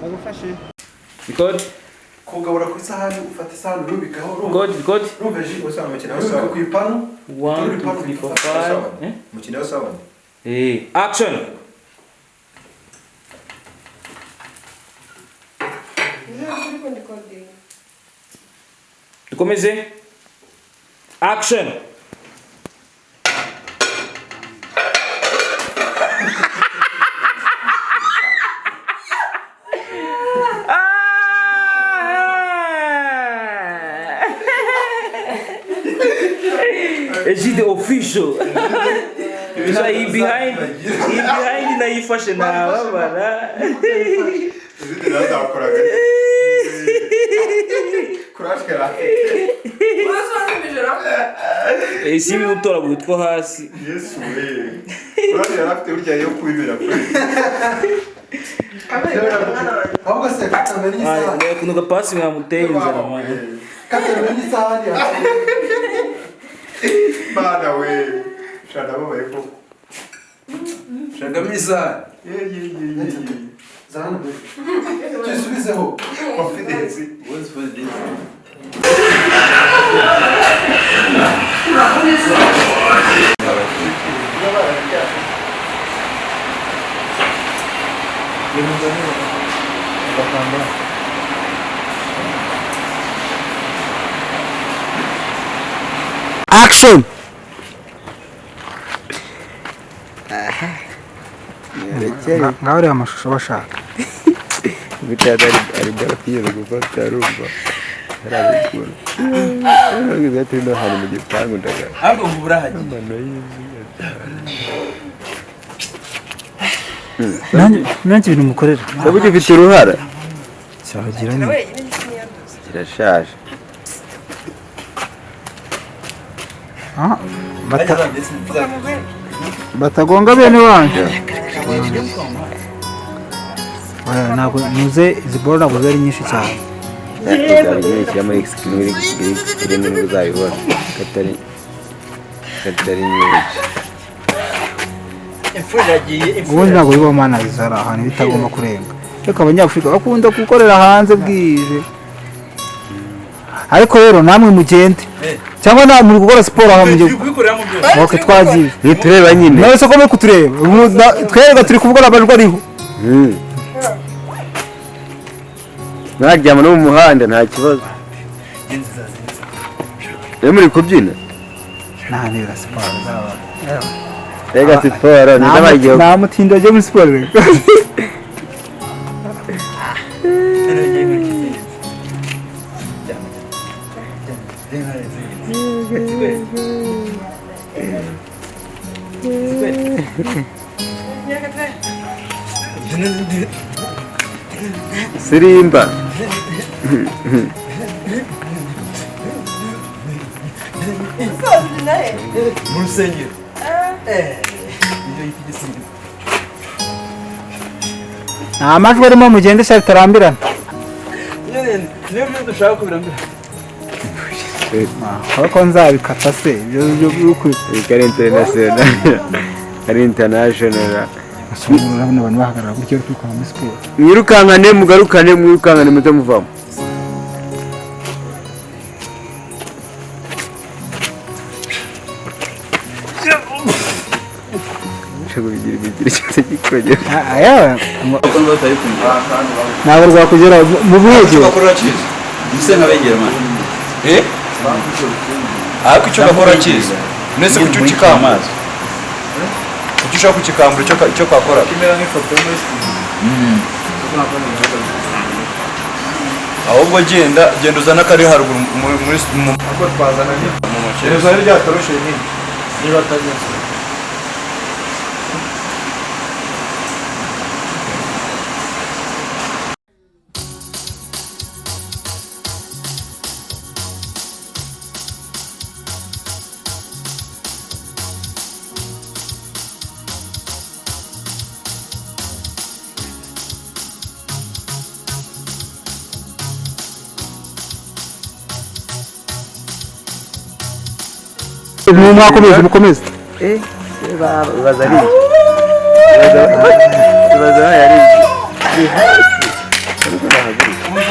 Ndagufashe. Record. Kugabura ku isahani, ufata isahani urubikaho. Record, record. Urumva ji Gusa umukino urubika w'isabune. ku ipanu. 1 2 3 4 5. Eh? Umukino w'isabune. Eh, action. Dukomeze. Action. Ah! Egide official. So he behind nayifashe nababara. Izindi nazo zakoraga. Courage yari. Ese ibi utoragura utwo hasi. Yesu we. Courage yari afite burya yo kwibera kuri. Ahubwo se katamenya isahani. Ay, kuno gapasi mwamuteye inzara man. Katamenya isahani. Bana we. Shanda babaye koko. Shagamo isahani. Ye ye ye ye. Zana be. Tuyisubizeho. Confidence. What's for this? Action. Ngaho reba amashusho bashaka. Bitari ari bwaratigeze gufata arumva. Arabikura. Arabikura ati no hantu mu gipangu ndagara. Ahubwo ubu burahagiye. Amano y'inzu. Nanjye ibintu mukorera. Sabuti ifite uruhara. Cyagira ni. Kirashaje. Ah, batagonga bene wanjye. Oya, ntabwo muze izi boro ntabwo zari nyinshi cyane. Shyiramo x nibwo uzabibona katari nyinshi. Imfura iragiye. Ubundi ntabwo bibaho mana zara ahantu bitagomba kurenga. Ariko abanyafurika bakunda gukorera hanze bwije. Ariko rero namwe mugende. Cyangwa na muri gukora siporo aho mujye. Kubikoreramo byose. Okay, twagiye. Nitureba nyine. Nawe soko muri kutureba. Twereka turi kuvugana amajwi ariho. Mwaryama no mu muhanda nta kibazo. Iyo muri kubyina? Nta nibura siporo zaba. Rega siporo ni zabaye. Nta mutindo ajya muri siporo rero. Sirimba. Mu rusengero. Ibyo yita igisimba. Nta majwi arimo mugende sha bitarambirana. Niyo byo dushaka kubirambira. Ariko nzabikata se ibyo byo Ari international. Ari international. Urabona abantu bahagarara gutyo bari kwirukanka muri siporo. Mwirukankane mugarukane mwirukankane muze muvamo. Ntabwo rwakugera mu bwegera. Ese nkabegera man. Eh? Ariko icyo gakora cyiza. Nese kuki ukikama? Kuki ushaka kukikambura icyo kakora? Kimera nk'ifoto yo muri studio. Ahubwo genda genda uzana kari haruguru muri Ako twazana ni mu mukere. Uzana rya toroshe nini. Niba atageze. Mwakomeze mukomeze. Baza ari. Baza ari.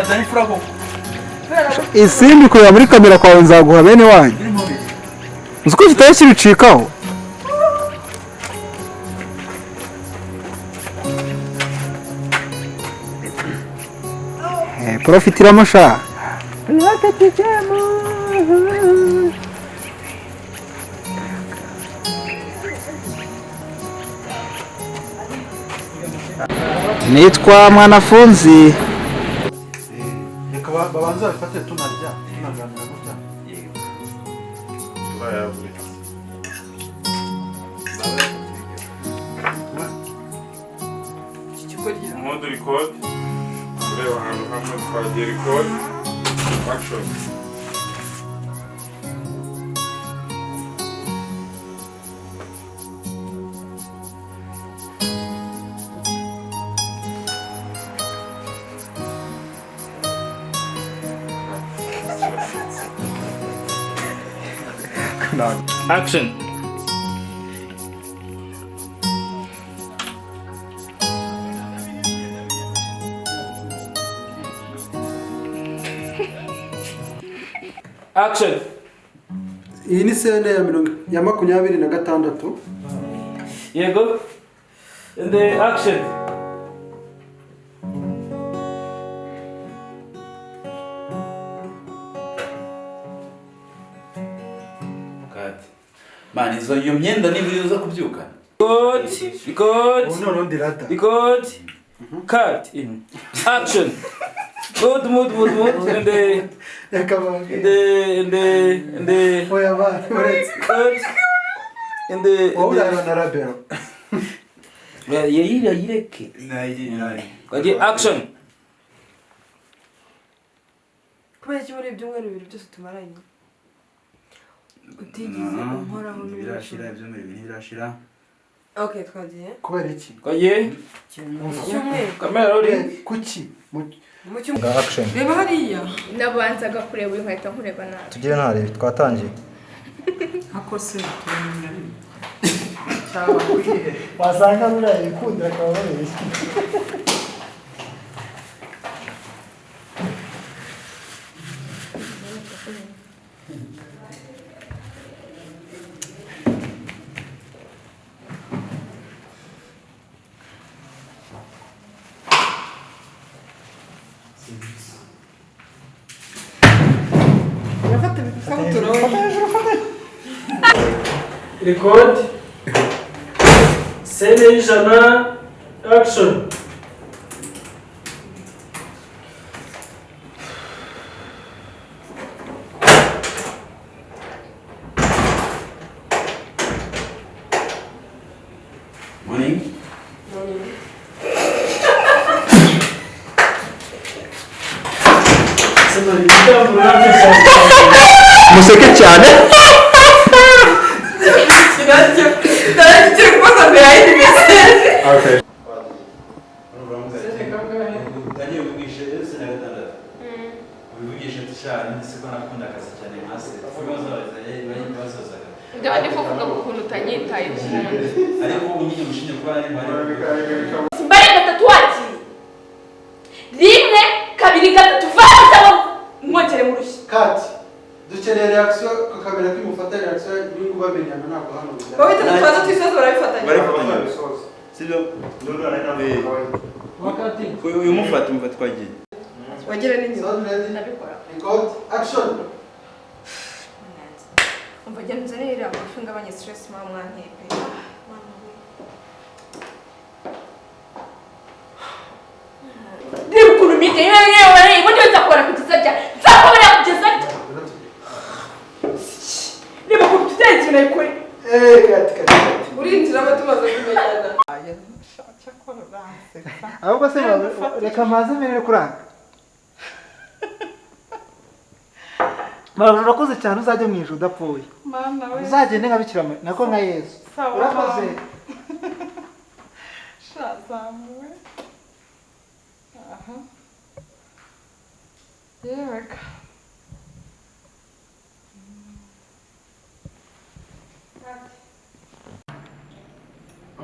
Uzabyara imfura koko. Isimbi kureba muri kamera kwawe nzaguha bene wanyu. Uzi ko kitari kibicikaho. Profitiramo sha. Nitwa Mwanafunzi. Reka babanze babifate tunarya tunaganira gutya. Mode record. Ureba ahantu hamwe twagiye record. Action. Action. Action. Iyi ni sene ya 26. Yego. And the action. Man, izo iyo myenda ni uza kubyuka. Good. Good. Noneho ndi rada. Good. Cut. In. Action. Good mood mood mood and the Reka bange. and the and the and the Oya bana uretse. good and the Wowe urareba na rabero. yayira yireke. Kagiye action. Kubera iki muri ibyumweru bibiri byose tumaranye utigeze unkoraho Ntibirashira ibyumweru bibiri ntibirashira. Okay, twagiye. Kubera iki? Kagiye Cyumweru. kamera rolling. Kuki? Mu cyumweru. Reba hariya. Nabanzaga kureba uyu nkahita nkureba nabi. Tugire ntare twatangiye. Akose turamenya rimwe. Wasanga buriya yikundira akaba babeshya. Urafata ikabutura we. Record. Scene y'ijana. Action. Morning. Museke cyane. Sinacyo. Ndakiri kubaza mbere y'indi message. Okay. Utangiye kuvugisha yose na gatandatu. Ubivugisha ati sha nzi ko nakunda akazi cyane nka se. Bazozaga. Ndaba ndi kuvuga ku kuntu utanyitayeho ubundi. Ariko ubu nyine mushinja kuba nari mpari. Mbare gatatu wagiye. Rimwe, kabiri, gatatu, vana cyangwa mwongere mu rushyi. Kati. Dukeneye reaction ku kamera kimufata reaction y'uko bamenyana ntabwo hano. Wowe itatu tubanza tuyisoze barabifatanya. Barifatanya. Sibyo? Uyu mufata umufata twagiye. Wagera n'inyuma. Sound ready. Ndabikora. Record. Action. Umva genda uzanire iriya kofi ngabanye stress mwa mwantepe. Reba ukuntu mite yewe yewe ubundi nzakubona kugeza ryari? Nzakubona kugeza ryari? Reba ukuntu tutari ikintu nayikore. Kati kati kati. Urinjiramo tumaze kumenyana. Ahubwo se reka maze mbere kuranga. Mara urakoze cyane uzajye mu ijuru udapfuye. Mana we. Uzagende nka Bikira Mariya nako nka Yesu. Sawa. Urakoze. Shazamuwe. Aha. Yeweka.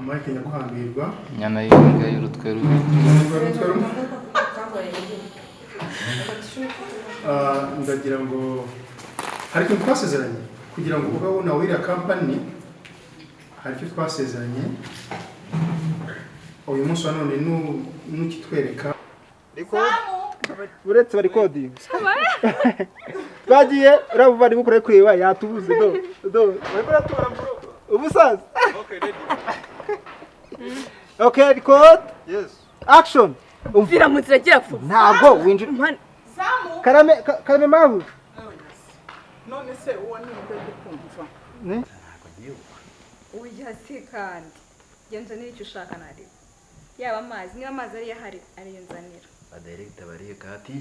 Mike nyaguhambirwa. Inyana y'imbwa y'urutwe rubi. Ndagira ngo hari ikintu twasezeranye kugira ngo ube wuna wiriya kampani, hari icyo twasezeranye uyu munsi wa none nukitwereka. Uretse bari kodinga twagiye, uriya muvandimwe ukora kureba yatubuze do do barimo baratora bro ubusaza. Okay, record. Yes. Action. Mvira mu nzira gira vuba. Ntabwo winjira. Samu. Karame karame mabu. None se uwo ni nde kumva? Ne? Oya se kandi genza n'icyo ushaka nari. Yaba amazi, niba amazi ari yahari ariyo nzanira. Director bariye kati.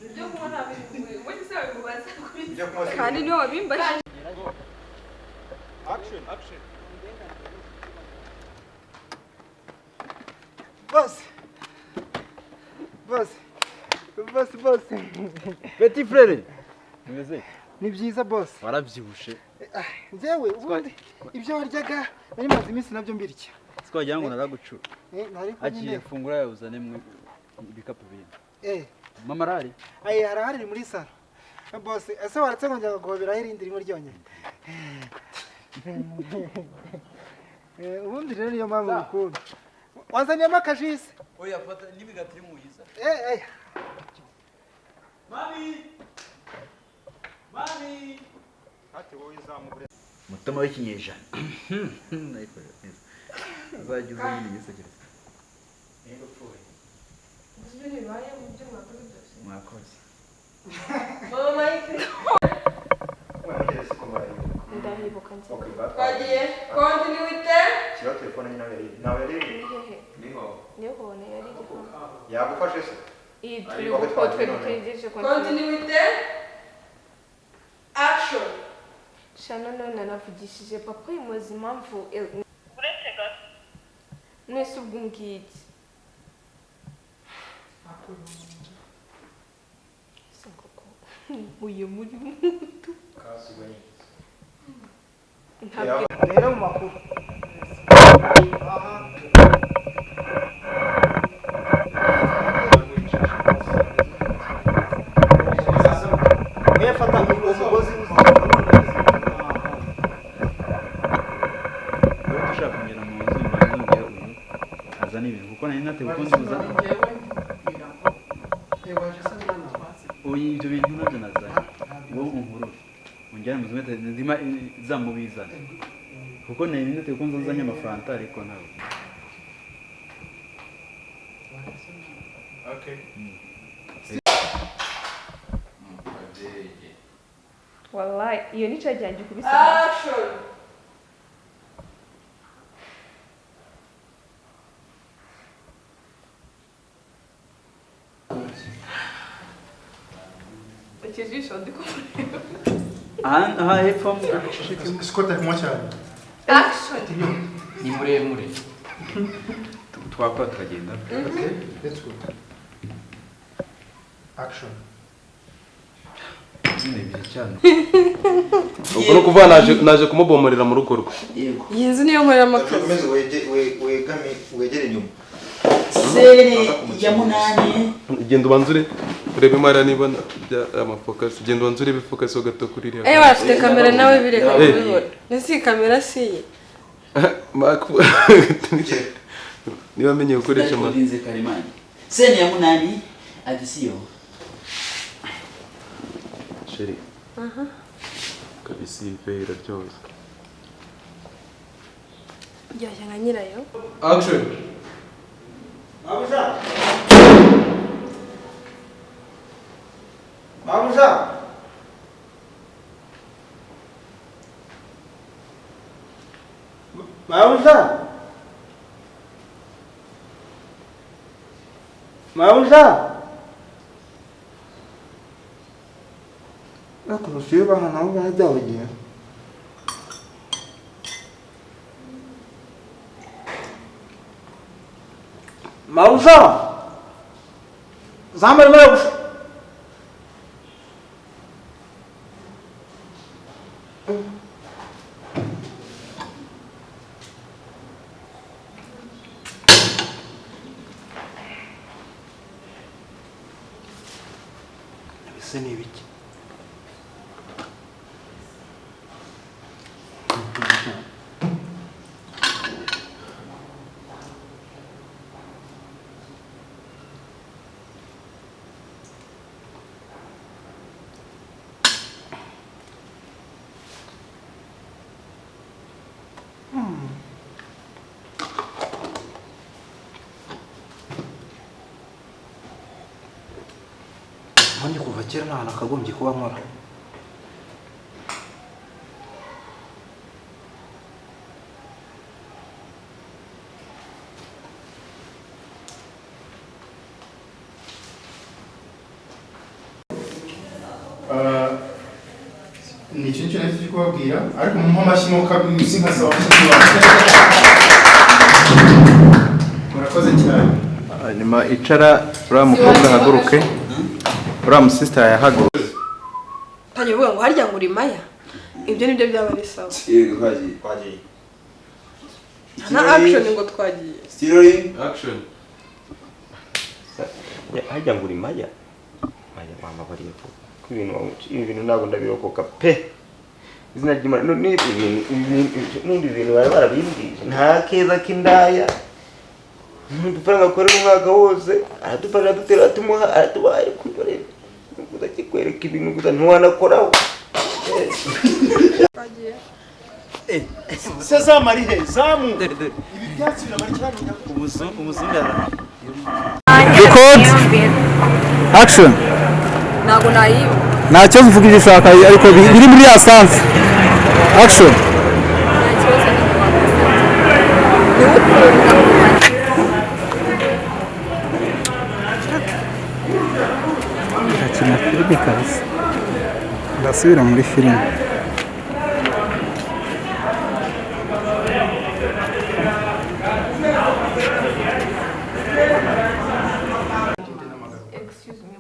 Ibyo kunywa ntabwo ubundi se babikubaza kuri Kandi niwe wabimbajije. Action, action. Boss. Boss. Boss, boss. Petit frère. Bimeze? Ni byiza boss. Warabyibushe. Njyewe ubundi ibyo waryaga nari maze iminsi nabyo mbirya. Twagira ngo naragucura. Ariko Agiye fungura yawuzane mwe ibikapu bindi. Mama arahari? Aye arahari muri salo. Boss, ese waratse ngo njya guhobera irindi rimwe ryonyine. Ubundi rero niyo mpamvu ngukunda. Wazaniyemo akajisi. Oya fata n'imigati iri mu yiza. Mami! Mami! Ati wowe izamubure. Mutama w'ikinyejana. Nayikoze neza. Uzajya uza nyine yisekereza. Niba upfuye. Ibyo bibaye mu byo mwakoze byose. Mwakoze. Mama Mike. Ndahibuka nzi. Twagiye continuité. Shyira telefone nyine nawe yari. Niho. Niho yari. Yagufashe se? Iyi turi gukora twe dutegereje continuité. Action. Shana none nanavugishije papa imuzi impamvu uretse gato. Nese ubwo ngiki. Singoko. Uyu muri mutu. Ntabwo rero mu makuru. Mwefata umugozi. Wowe ushaka kugera mu nzu mbanza mbwira uyu azana ibintu kuko nari natewe uko nzuza. Oya ibyo bintu nabyo nazanye. Wowe unkurure. Unjyane mu nzu ndima zamubizana. Kuko nari natewe uko nzuzanye amafaranga ariko ntabwo. Okay. Wallahi iyo ni charge yanjye kubisa. Action. Ikijisho ndi kumureba. Aha hepfo Scott ari kunywa cyane. Action. Ni muremure. Twakora tukagenda. Okay, let's go. Action. Ubwo no kuvuga naje kumubomorera mu rugo rwe. Iyi nzu niyo nkoreramo akazi. Wegame wegere inyuma. Seri ya munani. Genda ubanzure urebe mara niba amafocus, genda ubanzure urebe focus ho gato kuri iriya. Bafite kamera nawe bireka kubibona. Nese kamera si ye. Niba amenye gukoresha ama. Seri ya munani adisiyo. Sheri. Kabisi ife iraryoshye. Iryoshye nka nyirayo. Action. Mabuja. Mabuja. Mabuja. Mabuja. Nakurusiye bana nabo bajyabagiye. Mabuja. Zamara mabuja. Ese ni ibiki? Ubundi kuva kera nta hantu akagombye kuba nkora. Ni icyo nicyo nari kubabwira, ariko mumpe amashyi mwuka sinkasaba amashyi wanjye. Murakoze cyane. Hanyuma icara, uriya mukobwa ahaguruke, uriya musisita yahaguruke. Tangiye uvuga ngo harya ngo uri maya, ibyo nibyo byaba ari sawa. Twagiye. Nta action ngo twagiye. Steering action. Harya ngo uri maya, maya wambabariye ko ibi bintu ntabwo ndabirokoka pe. Izina ry'Imana none ibintu ibintu bari barabimbwiye, nta keza k'indaya. Udufaranga akorera umwaka wose aradufasha, adutera, tumuha, aratubaye kumva kikwereka ibintu gusa ntiwanakoraho. Se zamu ari he? Zamu ibi byatsi biramara cyane. Umuzungu ara Record, action. Ntabwo nayiba. Nta kibazo, uvuga ibyo ushaka ariko biri muri ya sansi. Action. Nta kibazo, ni ukunda. Ndakina filime kabisa, ndasubira muri filime. Excuse me,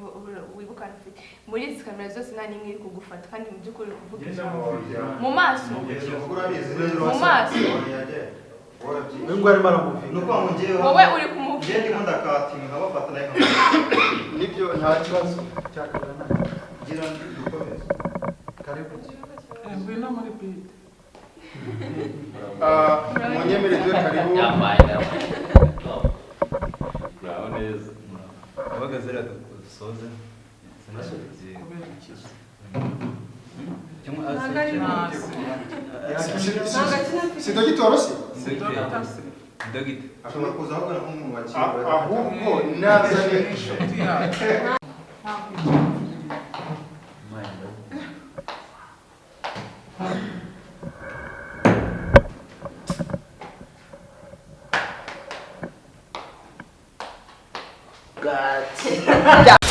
wibuka mfite muri izi kamera zose nta n'imwe iri kugufata, kandi mu by'ukuri uri kuvuga ijambo mu maso, mu maso. Wowe uri kumuvuga. Nibyo, nta kibazo cyakamera, nta karibu. Munyemere duhe karibu. Bravo neza. Abagaze reka dusoze. Si dogitoro se? Dogita. Ashobora kuza ahubwo nk'umuntu wakira. Ahubwo nazane. God.